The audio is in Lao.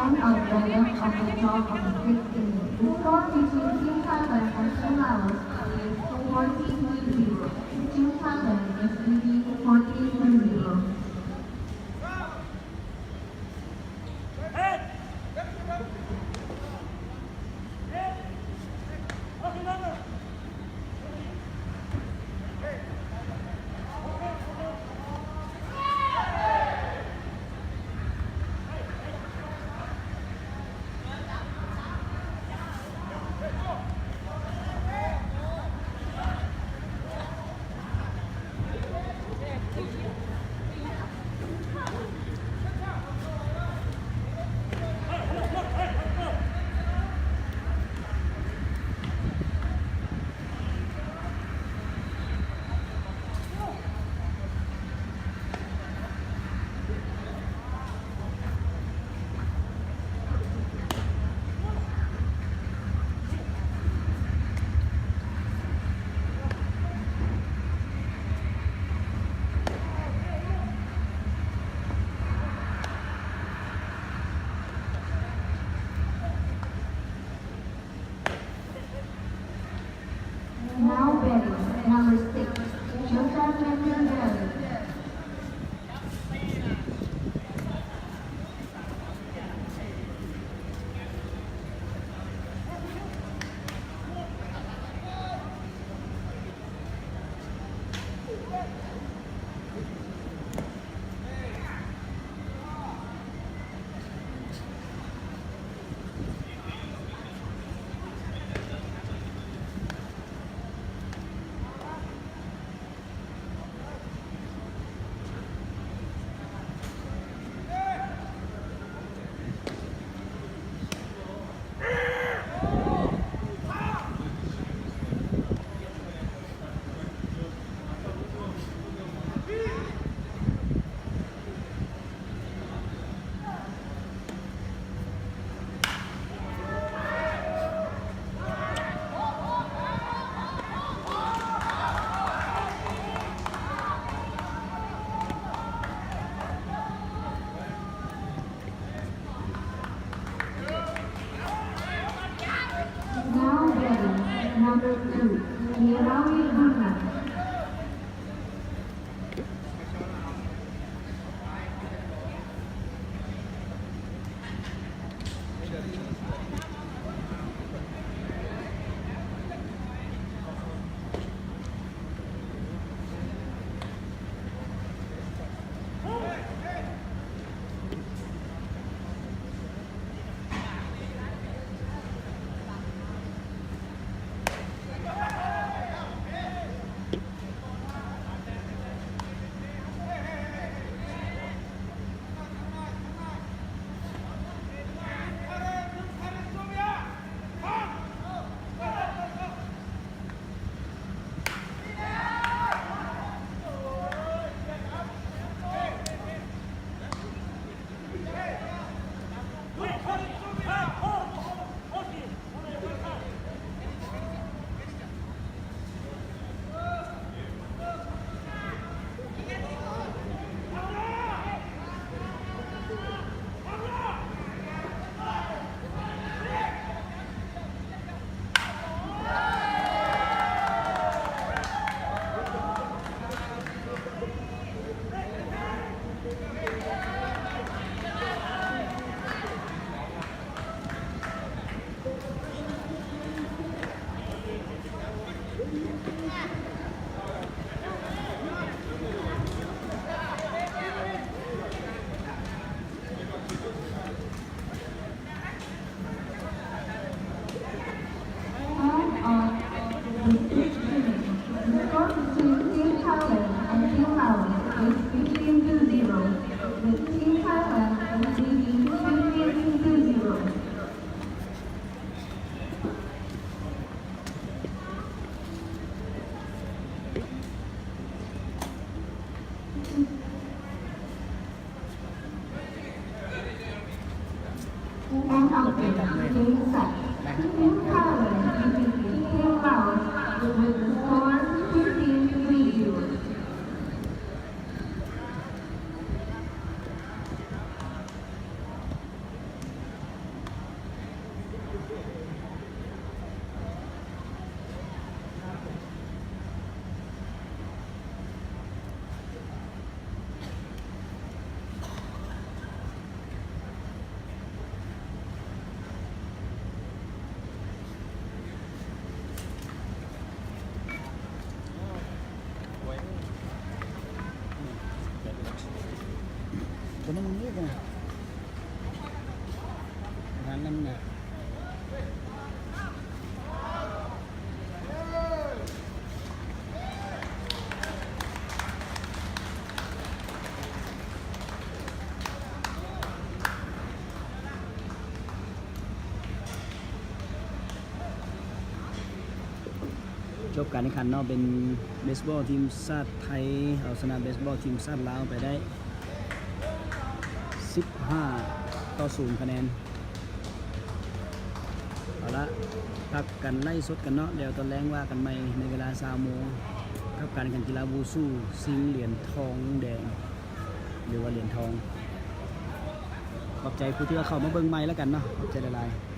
End of the game of the twelve of the sixteen. The score between Team Thailand and Team Laos is fourteen to zero. Team Thailand is leading fourteen to zero. Now batting, number six, Joseph Matthew Berry. Now batting, number two, Nirawi Guna. ນຳໜ້າ. ຈົບການແຂ່ງຂັນເນາະ ເປັນເບສບອລທີມຊາດໄທ ເອົາຊະນະເບສບອລທີມຊາດລາວໄປໄດ້ ສິບຫ້າຕໍ່ສູນຄະແນນ. ເອົາລະ ພັກກັນໄລຟ໌ສົດກັນເນາະ ດຽວຕອນແລງວ່າກັນໃໝ່ໃນເວລາຊາວໂມງ ກັບການແຂ່ງຂັນກິລາວູຊູ ຊິງຫຼຽນທອງແດງ ຫຼືວ່າຫຼຽນທອງ. ຂອບໃຈຜູ້ທີ່ວ່າເຂົ້າມາເບິ່ງໃໝ່ລະກັນເນາະ ຂອບໃຈຫຼາຍໆ.